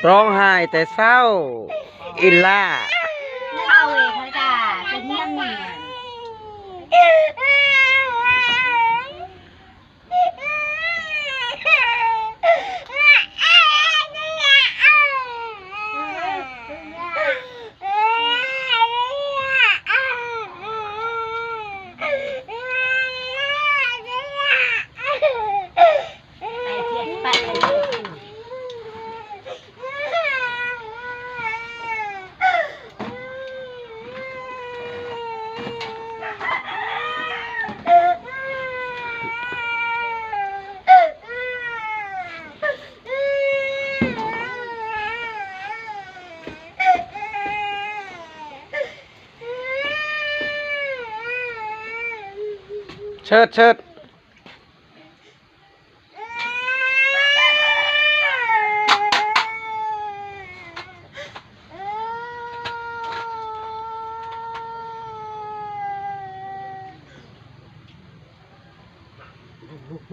ຮ້ອງໄຫ້ແຕ່ເຊົ້າ ອີ່ຫຼ້າ. ເອົາເວຍເຂົາຈ້າ ເປັນຫຍັງນີ້? ເຊີດ ເຊີດ.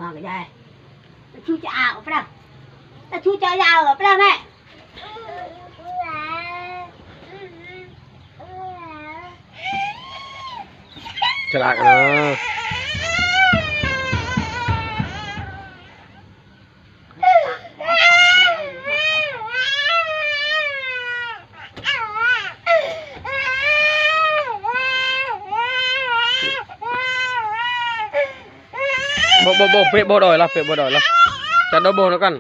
ມາກໍໄດ້ ຕາຊູຈະອາວໄປລະ ຕາຊູຈະອາວໄປລະແມ່. ສະຫຼາກເນາະ. ບໍ່ ບໍ່ ບໍ່ ເປະບໍ່ດອຍລະ ເປະບໍ່ດອຍລະ ຈັດດອກບໍ່ນຳກັນ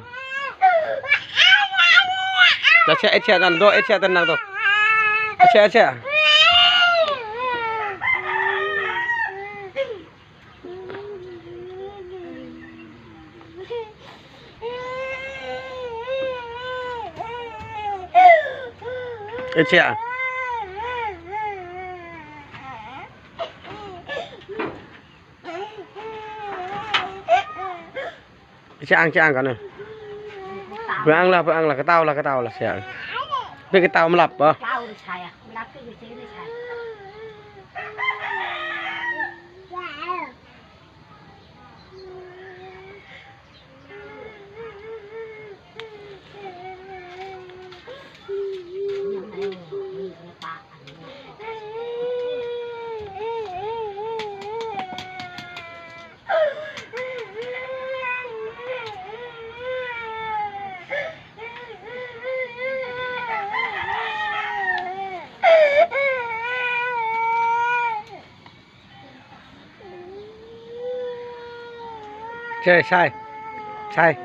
ຈະແຊະ ເອັດແຊະນັ້ນໂຕ ເອັດແຊະແຕ່ນາງໂຕ ເອັດແຊະ ເອັດແຊະ. ເອັດແຊະ. ຊິອ່າງ ຊິອ່າງກ່ອນນະ ເພິ່ນອ່າງລະ ເພິ່ນອ່າງລະ ກະເຕົາລະ ກະເຕົາລະ ຊິອ່າງ ເປັນກະເຕົາມາຫຼັບບໍ່? ໃຊ່ ໃຊ່ ໃຊ່.